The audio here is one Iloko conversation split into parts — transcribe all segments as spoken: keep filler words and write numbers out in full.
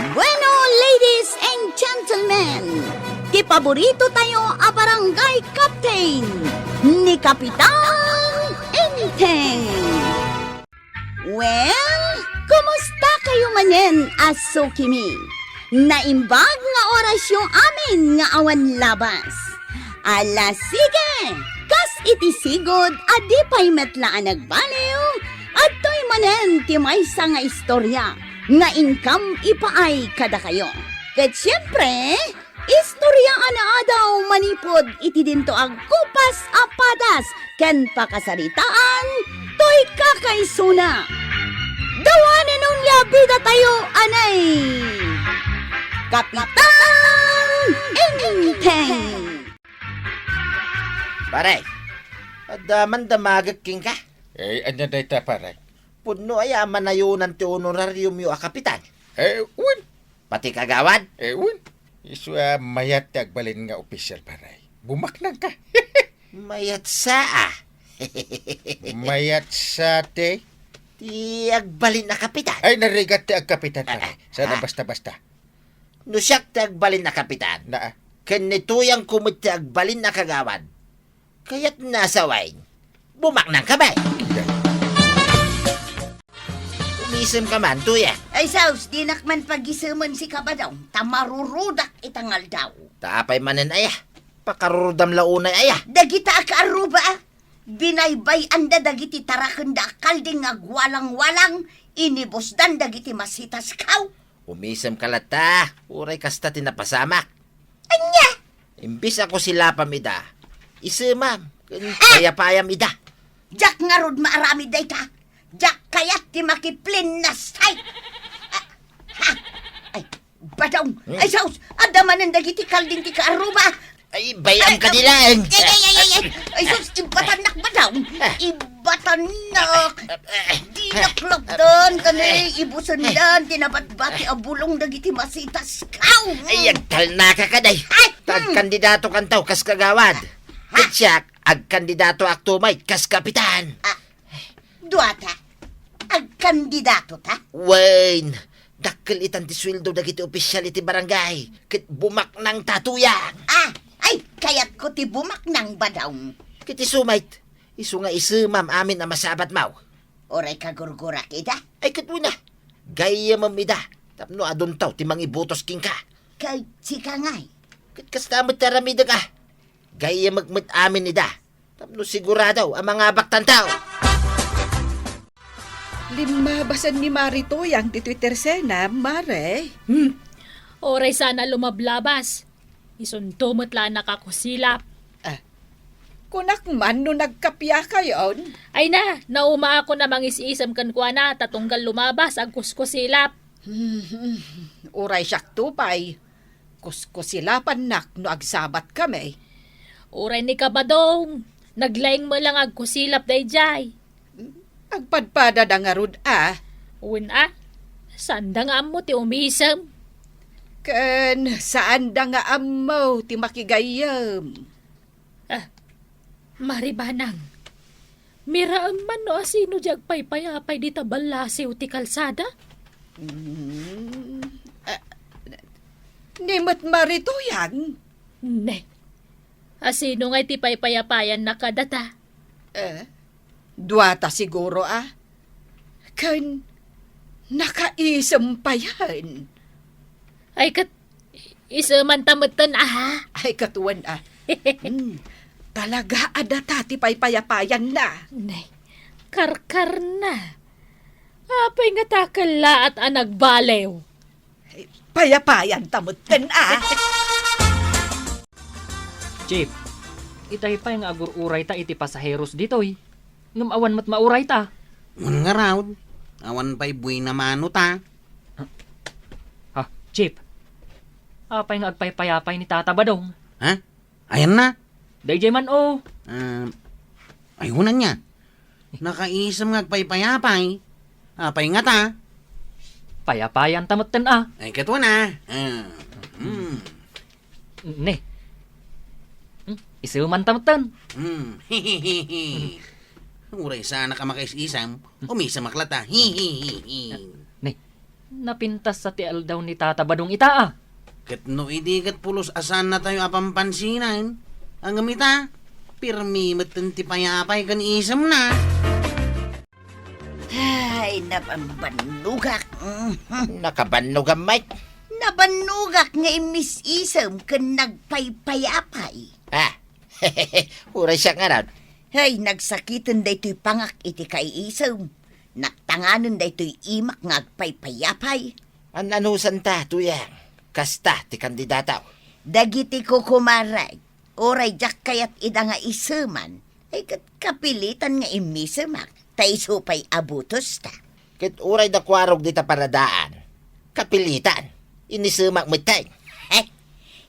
Bueno, ladies and gentlemen, ti paborito tayo a barangay captain, ni Kapitan Enteng. Well, kumusta kayo manen a sukimi? Naimbag nga orasyo amin nga awan labas. Ala, sige! Kas iti sigud a di pay met la a nagbaliw, adtoy manen ti maysa nga istorya nga inkam ipaay kadakayo. Ket siempre, istorya a naadaw manipud iti dinto agkupas a padas ken pakasaritaan toy kakaisuna. Dawanen onia bida tayo, anay! Kapitan Enteng! Pare, adda man damagek kenka? Eh, ania dayta, pare? Pudno aya a manayonan ti honorariumyo a kapitan? Eh, wen. Pati kagawad? Eh, wen. Isu a mayat ti agbalin nga opisyal, pare. Bumaknang ka. Mayat sa, ah. Mayat sa, te. Ti agbalin a kapitan? Ay, narigat ti agkapitan, pare. Ah, ah, sana ah. Basta-basta. No siak ti agbalin a kapitan, na, ah, ken ni Tuyang met ti agbalin a kagawad, kayatna a sawen, bumaknang ka met. Umisem ka man, Tuyang. Ay, sus, dinak man pagisemen si Kabadong, ta marurudak ita nga aldaw. Ta apay manen aya? Pakarurudam la unay aya. Dagita a kaarruba, ah. Binaybay-anda dagiti tarakenda a kalding nga agwalang-walang, inibusdan dagiti masitaskaw. Umisem ka latta, uray kasta ti napasamak. Ania? Imbes a kusilapam ida, isemam, ken, ah, payapayam ida. Diak ngarud maaramid dayta. Diak kayat ti makiplin na site. Ah, ha? Ay, Badong! Hmm. Ay, sus! Adda manen dagiti kalding ti kaarruba! Ay, bay-am ka di laeng. Ay, ay, ay, ay, ay! Ay, sus! Ibatannak, Badong! Ah. Ibatannak! Ah, ah, ah. Dinak lapdan, kani, ah, ibusendan ti nabatbati a bulong dagiti masitaskaw! Ay, agtalnaka kadi! Ay, hmm. Agkandidato kantaw kas kagawad. Ha? Ket siak, agkandidato akto met kas kapitan. Ah, Duata, agkandidato ta? Wen, dakkel itan ti sueldo dagiti opisyal iti barangay, ket bumaknang ta, Tuyang. Ah, ay, kayatko ti bumaknang, Badong. Ket isu met, isu nga isemam amin a masabatmaw. Uray kagurgurak ida? Ay, ket wen a, gayyemem ida, tapno aduntaw ti mangibotos kenka. Ket sika ngay? Ket kasta met ti aramidek a, gayyemek met amin ida. Tapno sigurado a mangabak tanto. Limmabasan ni Mari Tuyang ditoy tersena, Mare. Hmm. Oray sana lumablabas. Isunto met la a nakakusilap. Ah, kunak man no nagkapiakayon. Ay na, naumaakon a mangis-isem kenkuana ta tunggal lumabas, agkuskusilap. Hmm, uray siakto pay. Kuskusilapannak no agsabatkami. Uray ni Kabadong, naglaing met la nga agkusilap daydiay. Agpadpadada ngarud a. Wen a, saanda nga ammo ti umisem. Ken saanda nga ammo ti makigayyem. Ah, Mari Banang, miraem man no asino diay agpaypayapay dita ballasiw ti kalsada? Mm, ah, ni met Mari Tuyang? Ne, asino ngay ti paypayapayanna kadata? Eh, duata siguro a. Ken nakaisem payen. Ay, ket isemanta metten, aha? Ay, ket wen a. Hmm, talaga a data ti paypayapayanna. Nay, karkarna. Apay ngata kellaat a nagbaliw? Payapayanta metten a. Chief, itay pay nga agur-urayta iti pasaheros ditoy. Ngem awan met maurayta. Wen ngarud, awan pay buena mano ta. Ha, Chief. Apay nga agpaypayapay ni Tata Badong? Ha? Ayanna? Daydiay man, o. Ah, ay, wen ania. Nakaisem nga agpaypayapay. Apay ngata? Payapayanta metten a. Ay, ket wen a. Ah, hmm. Ne. Hmm, isemanta metten. Hmm. Uray saannak a makaisisem, umisemak latta. Ne. Napintas sa ti aldaw ni Tata Badong ita, a. Ket no idi ket pulos a saannatayo a pampansinan, ngem ita, pirmi metten ti payapay ken isemna. Ay, nabambannogak. Mhm. Nakabannogam, Mike? Nabannogak nga immis-isem ken nagpaypayapay. Ah, uray siak ngarud. Hay, nagsakiten daytoy pangak iti kaiisem. Naktanganen daytoy imak nga agpaypayapay. An-anusanta, Tuyang? Kasta ti kandidato. Dagiti kukumarek, uray diak kayat ida nga iseman, ay ket kapilitan nga immisemak, ta isu pay a butosta. Ket uray dakuarog dita paradaan, kapilitan, inisemak metten. Heh,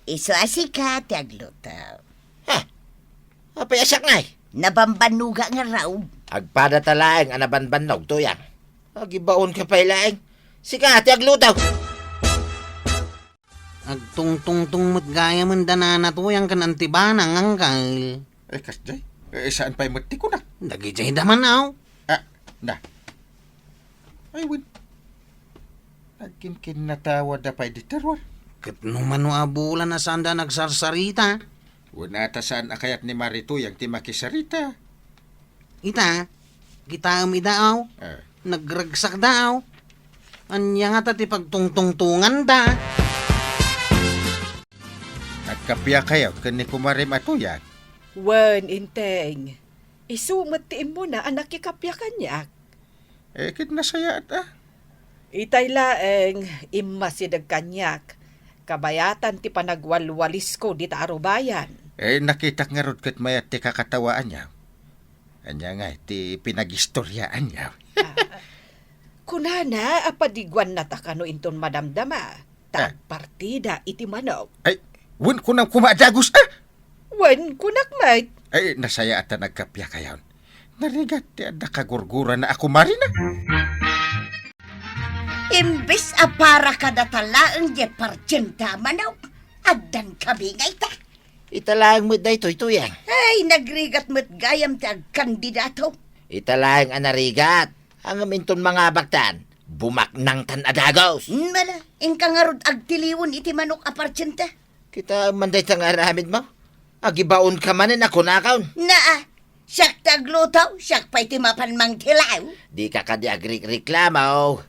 isu a sika ti agluto. Ha? Apay a siak ngay? Nabambannoga nga raw. Agpadata laeng a nabambannog, Tuyang. Agibaonka pay laeng. Sika ti agluto. Agtungtungtong met gayamen da Nana Tuyang ken Anti Banang, Angkel. Eh, kasjay. Eh, saan pay met ti kunak? Dagidiay da man, aw. Ah, na. Ay, wen. Nagkinkinnatawa da pay di terror. Ket no mano a bulan a saan da nagsarsarita. Wen ata saan a kayat ni Mari Tuyang ti makisarita. Ita, kitaem ida, aw. Eh. Nagragsak da, aw. Ania ngata ti pagtungtungtongan da? Nagkapiakayo ken ni Kumarem a Tuyang? Wen, Inteng. Isu met ti immuna a nakikapia kaniak. Eh, ket nasayaat, a. Itay laeng, immasideg kaniak, kabayatan ti panagwalwalisko dita arubayan. Eh, nakitak ngarud ket mayat ti kakatawaanyo. Ania ngay ti pinagistoriaanyo? Ah, kunana a padiguannata kano inton madamdama, ta Ah. agpartida iti manok. Ay, wen kunam koma a dagus, a! Wen, kunak met. Ay, nasayaat ta nagkapiakayon. Narigat ti adda kagurgurana a kumarina. Imbes a para kadata laeng diay partienta a manok, addan kami nga ita. Ita laeng met daytoy, Tuyang. Ay, nagrigat met gayam ti agkandidato. Ita laeng a narigat. Ngem inton mangabaktan, bumaknangtan a dagus. Mala, inka ngarud agtiliwen iti manok a partienta. Kitaem man dayta nga aramidmo. Agibaonka manen a kunakon. Naa, siak ti agluto, siak pay ti mapan mangtilaw. Dika kadi agrikriklamo.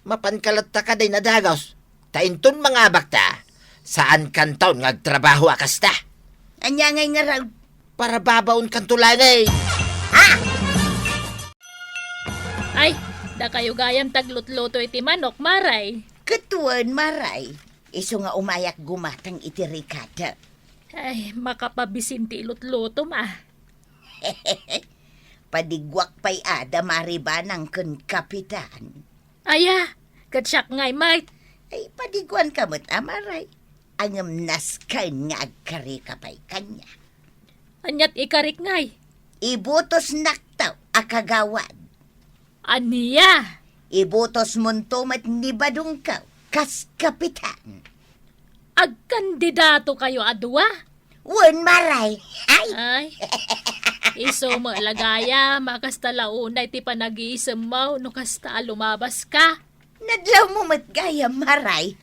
Mapanka latta kadin a dagus. Ta inton mangabakta, saankanton nga agtrabaho a kasta. Ania ngay ngarud? Para babaonkanto laeng. Ha? Ay, dakayo gayam ti aglutluto iti manok, Maray. Ket wen, Maray. Isu nga umayak gumatang iti rekado. Ay, makapabisin ti ilutlutom, a. Padiguak pay a da Mari Banang ken Kapitan. Aya, ket siak ngay met. Ay, padiguanka met a, Maray. Ngem nasken nga agkarika pay kaniak. Ania ti ikarik ngay? Ibutosnakto a kagawad. Ania? Ibutosmonto met ni Badongko kas kapitan. Agkandidatokayo a dua? Wen, Maray. Ay. Ay. Isu met la gayam a kasta la unay ti panagiisemmo no kasta a lumabaska. Nadlawmo met gayam, Maray.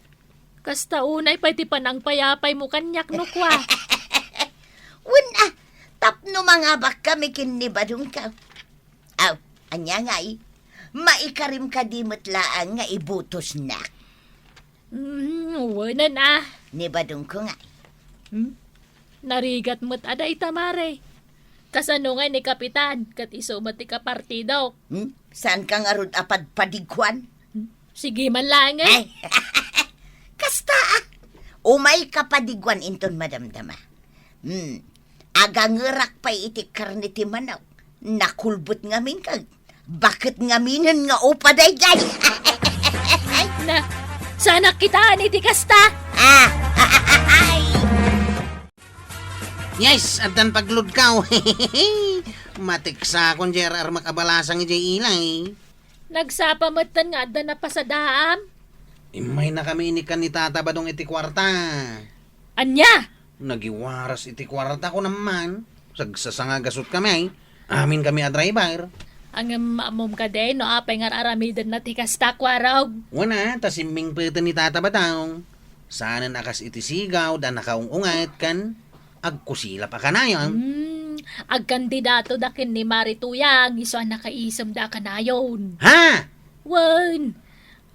Kasta unay pay ti panangpayapaymo kaniak no kua. Wen a, tapno mangabakkami ken ni Badongko. Aw, ania ngay? Maikarim kadi met laeng nga ibutosnak? Mm, wenen a. Ni Badongko ngay. Hmm? Narigat met a dayta, Maray. Kasano ngay ni Kapitan, ket isu met ti kapartidok? Hmm? Saanka ngarud a padpadiguan? Hmm? Sige man laeng, eh. Ay. Kasta, a. Umayka padiguan inton madamdama. Hmm. Agangerak pay iti karne ti manok. Nakulbot ngamin kag baket ngaminen nga upa daydiay. Na, saanak kitaen iti kasta? Ah. Yes, addan pagludkaw. Matiksakon diay ar-armak a balasang idiay ilay. Nagsapa metten nga adda napasadaam. Immaynakami ken ni Tata Badong iti kuarta. Ania? Nagiwaras iti kuarta, kunam man. Sagsasangagasutkami, ay. Aminkami a driver. Ngem ammom kadi no apay nga ar-aramidenna ti kasta, Kuarog? Wen a, ta simmingpeten ni Tata Badong. Saanen a kas iti sigaw da nakaung-unget ken agkusilap a kanayon. Hmm, agkandidato da ken ni Mari Tuyang, isu a nakaisemda a kanayon. Ha? Wen,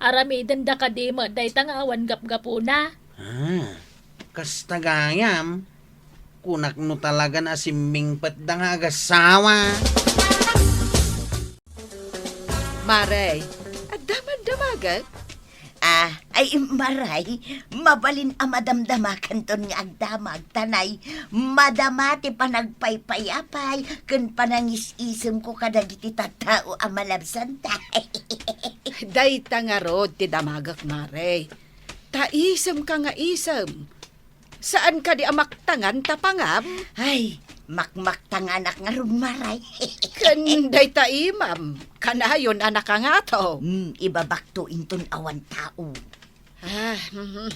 aramidenda kadi met dayta nga awan gapgapuna. Ah, kasta gayam, kunak no talagan a simmingpetda nga agasawa. Mare, adda man damagek? Ah, ay, Mare, mabalin a madamdamakanton nga agdamag, ta nay, madama ti panagpaypayapay ken panangis-isemko kadagiti tattao a malabsanta. Dayta ngarud ti damagek, Mare. Ta isemka nga isem. Saan kadi a maktangan ta pangam? Ay, makmaktanganak ngarud, Mare. Ken dayta imam, kanayon a nakangato. Hmm, ibabakto inton awan tao. Ah, mhm.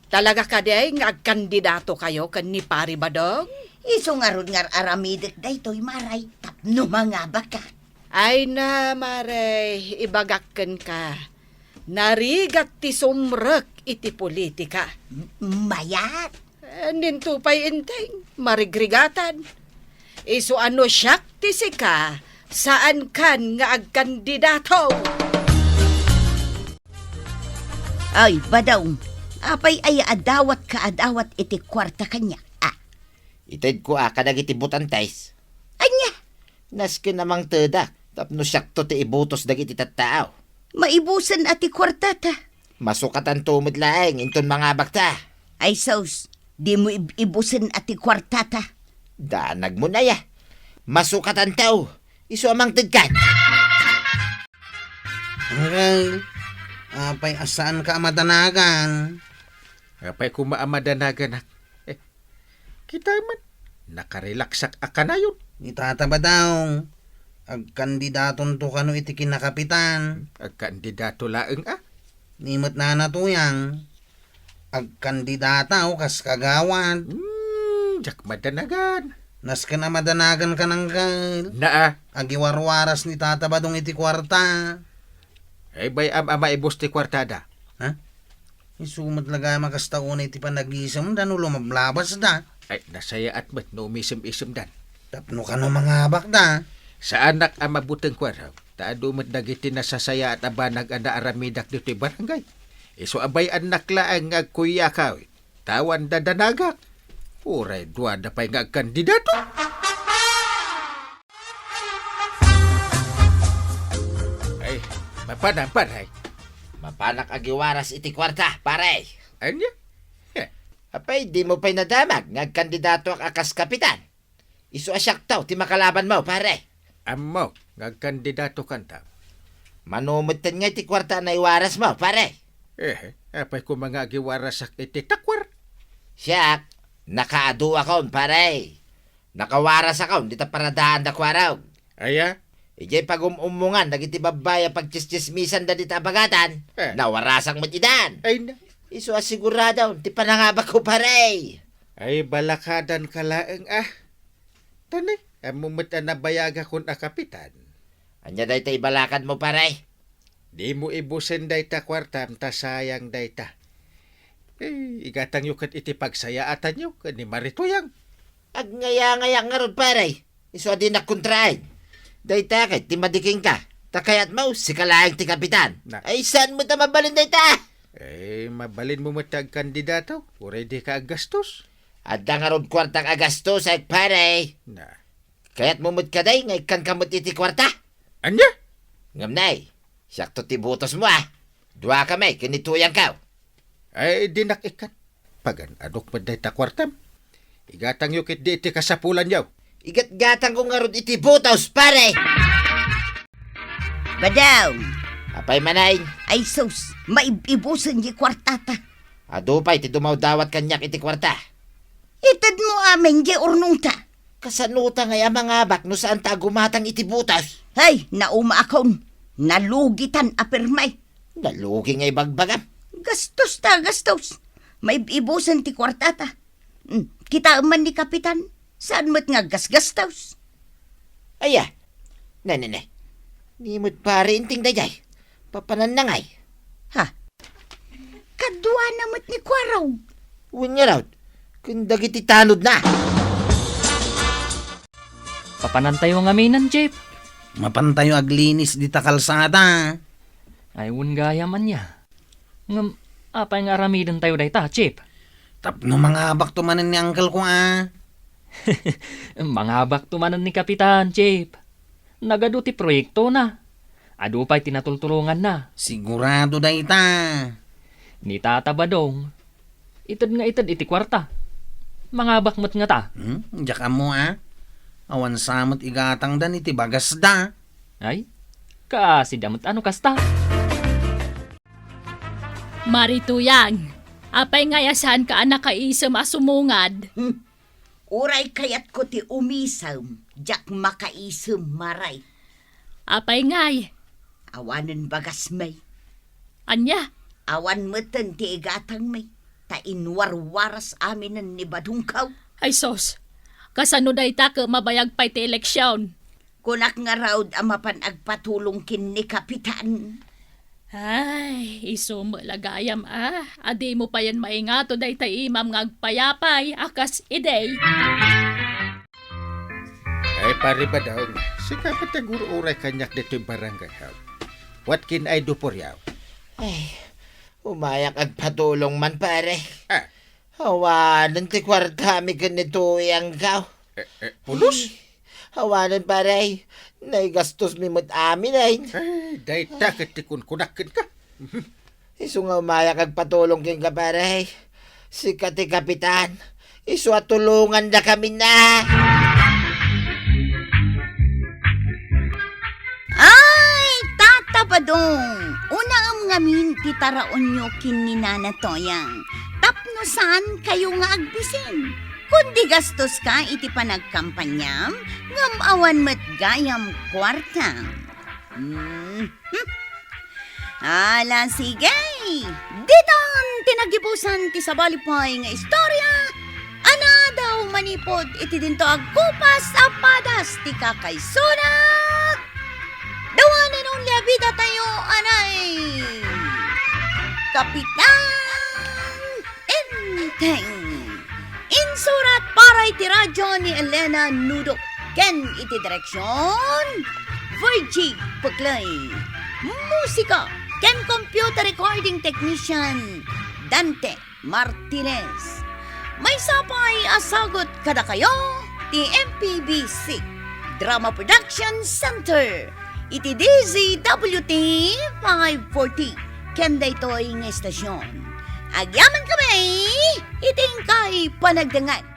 Talaga kadi nga agkandidatokayo ken ni Pari Badong? Isu ngarud nga ar-aramidek daytoy, Mare, tapno mangabaka. Ay na, Mare, ibagak kenka. Narigat ti sumrek iti politika. M-, mayat. Eh, ninto pay inteng, marigrigatan. Isu a no siak ti sika, saankan nga agkandidato. Ay, Badong, apay aya a dawatka a dawat iti kuarta kaniak, a? Itedko a kadagiti botantes. Ania? Nasken a mangtedak, tapno siakto ti ibutos dagiti tattao. Maibusen a ti kuartata. Masukatanto met laeng inton mangabakta. Ay sus, dimo ib-ibusen a ti kuartata. Danagmo aya. Masukatanto. Isu a mangtedkan. Angkel, apay a saanka a madanagan? Apay koma a madanaganak? Eh, kita man, nakarelaksak a kanayon. Ni Tata Badong, agkandidatonto kano iti kinakapitan. Agkandidato laeng a? Ni met Nana Tuyang, agkandidataw kas kagawad. Hmm, diak madanagan. Nasken a madanagan ka nangkel. Naa. Agiwarwaras ni Tata Badong iti kuarta. Ay, bay-am a maibus ti kuartada. Ha? Isu met la gayam a kasta unay ti panagisemda no lumablabasda. Ay, nasayaat met no umisem-isemdan. Tapno kano mangabakda. Saanak a mabuteng kuarta, ta adu met dagiti nasasayaat a banag a naaramidak ditoy barangay. Isu a bay-annak laeng nga agkuyakaw, ta awan dadanagak. Uray duada pay nga agkandidato. Ay, mapanam, pare. Mapanak agiwaras iti kuarta, pare. Ania? Heh. Apay, dimo pay nadamag nga agkandidatoak a kas kapitan? Isu a siakto ti makalabanmo, pare. Ammok nga agkandidatokanto. Mano metten nga iti kuarta a naiwarasmo, pare? Eh, apay koma nga agiwarasak iti takwar? Siak, nakaaduakon, pare. Nakawarasakon dita paradaanda, Kuarog. Aya? Idiay pagum-ummungan dagiti babbai a pagtsistsismisanda dita a bagatan, eh, nawarasak met idan. Ay na. Isu a siguradon ti panangabakko, pare. Ay, balakadanka laeng, ah. Tani, ammo met a nabayagakon a kapitan. Ania dayta ibalakadmo, pare? Dimo ibusen dayta kuartam ta sayang dayta. Eh, igatangyo ket iti pagsayaatanyo ken ni Mari Tuyang. Agngayangayak ngarud, pare. Isu a dinak kontraen. Dayta ket ti madi kenka. Ta kayatmo, sika laeng ti kapitan. Na. Ay, saan met a mabalin dayta? Eh, mabalinmo met ti agkandidato. Uray dika aggastos. Adda ngarud kuartak a gastos, ay, pare. Na. Kayatmo met kadi nga ikkanka met iti kuarta? Ania? Ngem nay, siakto ti butosmo, a. Duakami ken ni Tuyangko. Ay, dinak ikkan. Pagan-adok met dayta kuartam. Igatangyo ketdi iti kasapulanyo. Igatgatangko ngarud iti butos, pare! Badong! Apay manen? Ay sus, maib-ibusen ti kuartata. Adu pay ti dumawdawat kaniak iti kuarta. Itedmo amin ti urnongta. Kasanota ngay a mangabak no saanta a gumatang iti butos? Hay, naumaakon. Nalugitan a pirme. Nalugi nga ibagbagam. Gastos ta, gastos. Maib-ibusen ti kuartata. Hmm, kitaem man ni Kapitan. Saan met nga aggasgastos? Aya. Ne, ne, ne. Ni met pare inting daydiay. Papananna ngay. Ha? Kaduana met ni Kuarong. Wen ngarud, ken dagiti tanodna. Papanantayo ngamin, Chief. Mapantayo aglinis dita kalsada. Ay, wen gayam ania. Ngem, apay nga aramidentayo dayta, Chief? Tapno mangabakto manen ni uncle ko, a. Mangabakto manen ni Kapitan, Chief. Nagadu ti proyektona. Adu pay ti natultulonganna. Sigurado dayta. Ni Tata Badong, ited nga ited iti kuarta. Mangabak met ngata. Hmm? Diak ammo, a. Awan sa met igatangdan iti bagasda. Ay, kaasida met a no kasta. Mari Tuyang, apay ngay a saanka a nakaisem a sumungad? Hmm. Uray kayatko ti umisem, diak makaisem, Mari. Apay ngay? Awanen bagasmi. Ania? Awan meten ti igatangmi, ta inwarwaras aminen ni Badongko. Ay sus, kasano dayta ket mabayag pay ti eleksion? Kunak ngarud a mapan agpatulong ken ni Kapitan. Ay, isu met la gayam a, a dimo payen maingato dayta imam nga agpayapay a kas idi. Ay, Pare Badong, sika met ti agur-uray kaniak ditoy barangay hall. What can I do for you? Ay, umayak agpatulong man, pare. Ah. Awanen ti kuartami ken ni Tuyangko. Eh, eh, pulos? Ay, awanen, pare. Naigastosmi met amin, ay. Ay, dayta ket ti kunkunak kenka. Isu nga umayak agpatulong kenka, pare. Sika ti kapitan. Isu a tulongandakamin a. Ay, Tata Badong, unaem ngamin ti taraonyo ken ni Nana Toyang tapno saankayo nga agbisin. Kundi gastoska iti panagkampaniam, ngem awan met gayam kuartam. Hmm. Ala, sige. Ditan ti nagibusan ti sabali pay nga istorya a naadaw manipud iti dinto agkupas a padas ti kakaisuna. The one and only a bidatayo, anay, Kapitan Enteng. Insurat para iti radyo ni Elena Nudo ken iti direksion, Virgie Peclay. Musika ken computer recording technician, Dante Martinez. Maysa pay a sagut kadakayo ti M P B C Drama Production Center iti D Z W T five forty ken daytoy nga estasion. Agyamankami iti inkay panagdengngeg.